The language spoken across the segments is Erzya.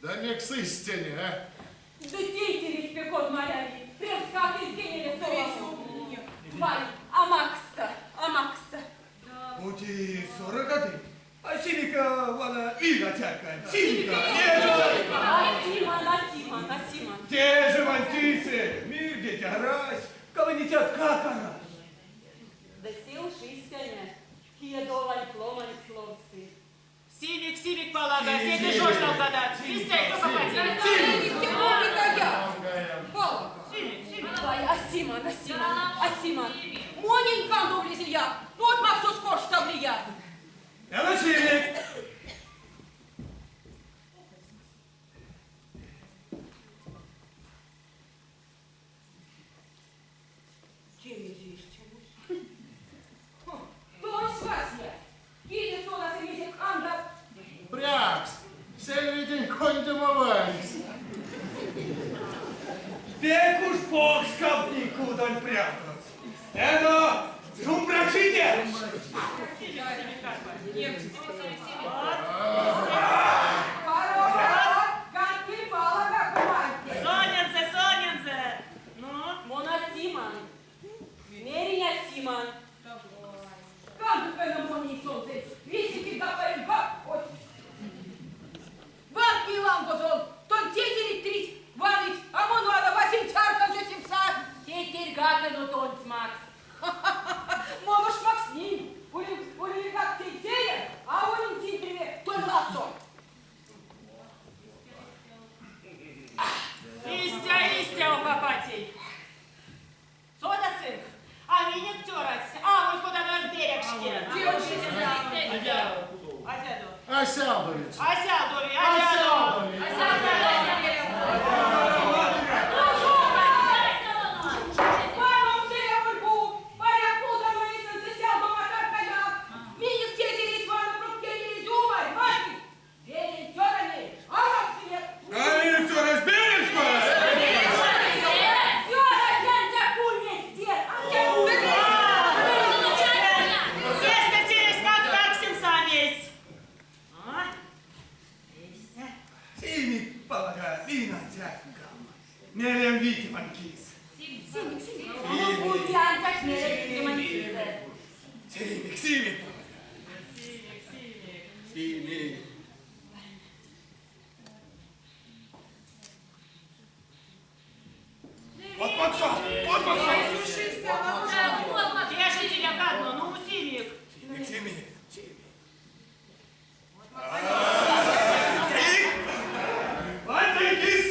Да мекс истяня, а? Ды тейтересь пек од маряви, превскак эзь кенере совамо. Вай, а макссы, а макссы. Бути соракады, а Симика вана вина цярка, Симика, нет! А Симон, а Симон, а Симон. Те же мальтийцы, мирдеть арась, каванитят как арась. Ды се уш истяня, кие дованть ломанькс ловсы. Симик, симик, Палага, седе жождалгадат. Истя, Симик, симик. Вай, а Симон, а Симон, а Симон. Монень кандовлизия, потмаксос корштавлия. Эно симик. Тонсь, Вася, кие содасы мезекс андат? Брякс! Сельведень кондямо ванькс. Пек уш покшкавтни кудонь прявтось. Эно, шумбрачи теть! Паро, паро, ганть Палага куманьке. Сонензэ, сонензэ. Ну? Мон а симан. Меринь а симан. Кандык эно монень сонзэ, весе кирьгапарем ой. Вант лангозон, тонь тейтереть трить, ваныть, а мон вана васень цярканзо симса. Тейтерьгак эно тонсь макст. Мон уш макснинь, улильгак тейтерем, а улинь синтрине тонь ладсо. Истя, истя, Охапатей. Содасынк, а минек цёрась, аволь кодамояк берякшке. Адядо. А сялдовить. А сялдови, А адядо. сялдови. Ваном се аволь бу, паряк пултано эйсэнзэ сялдома таркаяк. Минек тейтересь вана прок кенерезь умарь, мазый. Велень цёране, а максынек. А минек цёрась берякшке! Цёрась ансяк ульнесь дед, ансяк ульнесь. Сестэ тееськак таргсемс а мезть. А? Истя. Симик, Палага, вина цярка. Мерем видимань кис. Симик, симик. Ну, бути ансяк мерем видимань кисэ. Симик, симик, Палага. Симик, симик. Симик. Потмаксос, потмаксос. Держите одно, ну, симик. Симик, симик, симик. Симик! Вот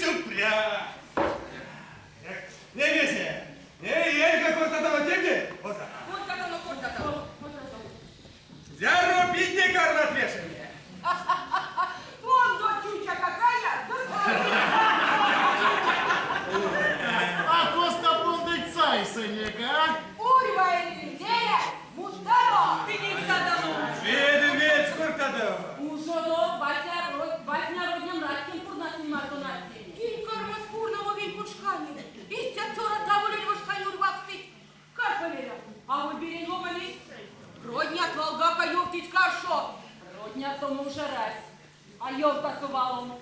сюпря! Не весе! Не елька кортатано тенде! Оза! Кортатано, кортатано. Зяро бидне кармат вешеме! Вон дочуча какая! А косто пулдыть сайсынек, а? Урьва эзинь мутадо! Веде ведь кортадо! Ужодо, Вася, васня родням раськень пурнасынь марто нарсеме. Кинь кармась пурнамо вень куншкане? Истя цёра даволь шкань урьвакстыть. Как веля? А вот берень ломанесь. Роднят валгак а ёвтыть каршо. Роднятомо уш арась. А ёвтасы валом.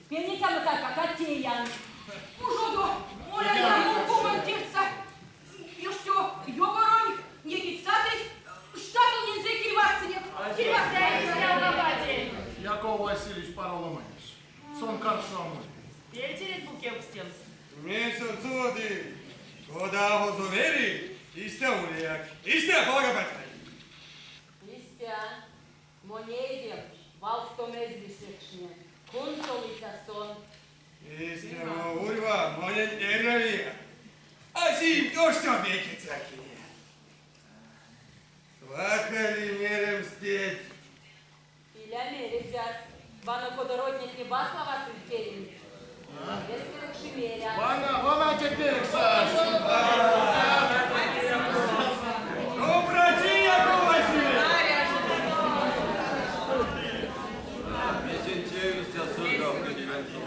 Пенетяно таркат, а теян. Ужодо, моля кумонь тердьса. Эштё Ёгоронь некить сатыть, штатолнэнзэ кирвазтьсынек. Кирвазтьсынек. Яков Васильевич паро ломанесь. Сон каршо а моли. Тейтереть бу кевкстемс. Мень сон соды, кодамо эри, истя улияк. Истя, Палага патяй. Истя, монь эйдем валстомо эзь лисекшне. Кунсолыця сон. Истямо урьва монень эряви. А симть оштё вейке цяркине. Сваха ли меремс теть? Иля мере зярс. Вана кода роднятне баславасызь келенть. Сестэ кши мерят. Вана, вана теперь, Саш. Шумбрачи, Яков Васильевич! Мезень тев истя сыргавтыть деревензэ?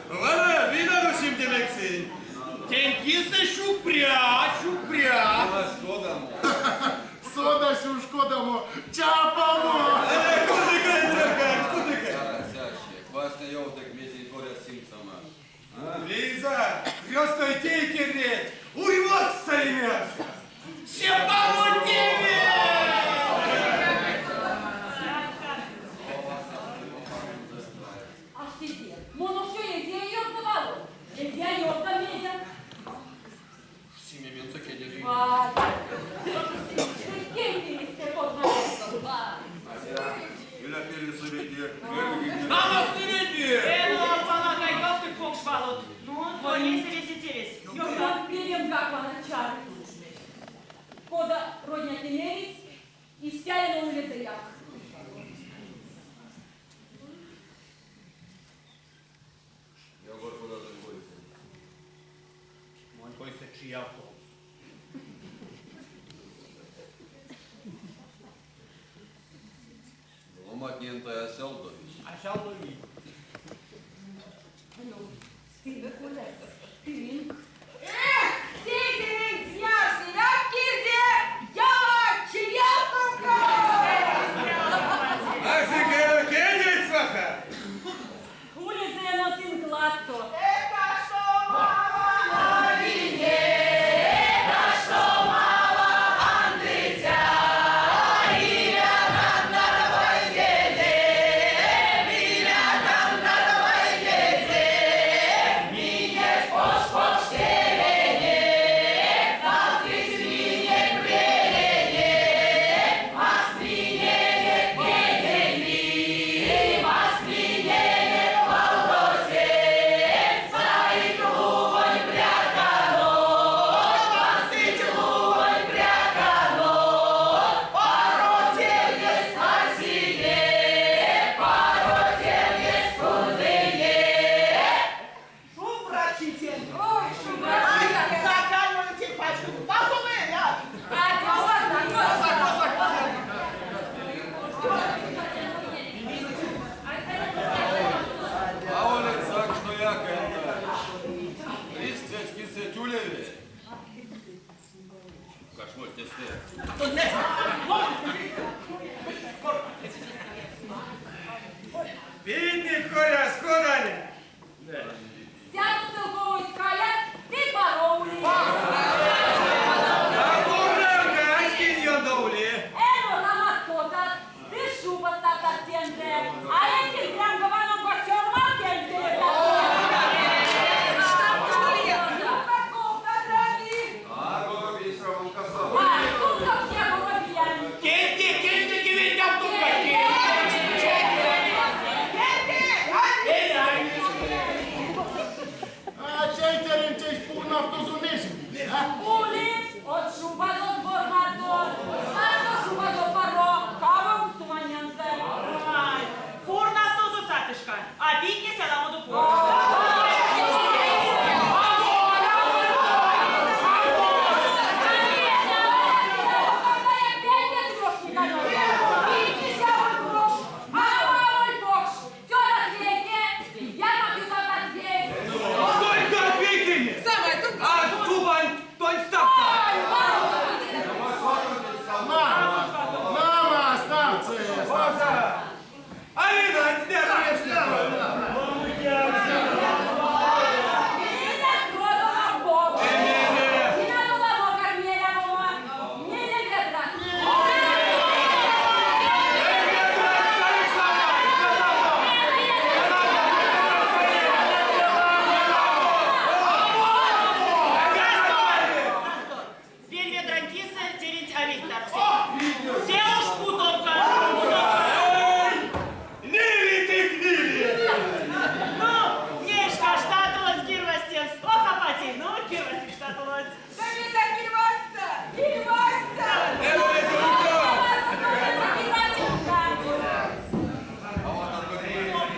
Вана, винадо симдемек сынь. Тень кисэ сюкпря, сюкпря. Делась кодамо? Содась уш кодамо чапамо. Кудыкай, цярка, кудыкай. Арась, ащек, васня ёвтык. Мезень коряс симсама? А? Лиза, крестной тейтереть, урьвакстали мясо. Аштеде, мон оштё эзия ёвта валом. Эзия ёвта мезеяк. Симемензэ кедезэ. Вай! Кем ты вай? Атя, иля пеле сыведе. Эно, Полага, ёвтык покш валот. Ну, тонь весе тевесь. Ёвтак. Ёвтан пелемгак вана чары. Кода роднятне мерить, истя эно улезэяк. Егор кода тонь койсэ? Монь койсэ чиявтомс. Ломатнень а сялдовить. А сялдовить. Ну, тынк улез, тынк. Эх, тейтеренть знярс иляк кирде, яла чиявтомка! Арсика, кедеть сваха. Улезэ эно тынк ладсо. Это что, мама? Шумбрачитель. Ой, шумбрачитель. Заканчивайте пачку. Пасуны, я. А, коза, А оле сакшнояк энда. Рисксэсь кисэть улеве. Кашмотнестэ. Бедный коряс, коданя. Сядо целковойть каят, ды паро ули. А пурнавка, аськень ёндо уле. Эно ламат котат, ды шуба стартат тензэ. А эсень прямга ваномга сёрмав тензэ. Ну, каков награди? А, горобей сраволкаса. А, тут как я горобиян. Кенде, кенде, кевентявтомка, кенде. А тейтеренть пурнавтозо мезень? А? Ули од шубазо сбор марто, марто шубазо паро, кавомс туманянзэ. Ай, пурнавтозо сатышка, а питнесь аламодо покш. Только ответь мне. А Кубань, тонь ставка. Мама, мама, ставце, ставце. Алина, от тебя прежде. Вельве кисэ, девять а ведь таргсек. Се уж путомка, путомка. Нили ты, гнили. Ну, нешка штатулась кирвастемс. Ох, апати, ну, кирвастик штатулась. Да не закирваться, кирваться! Это А вот от Ох,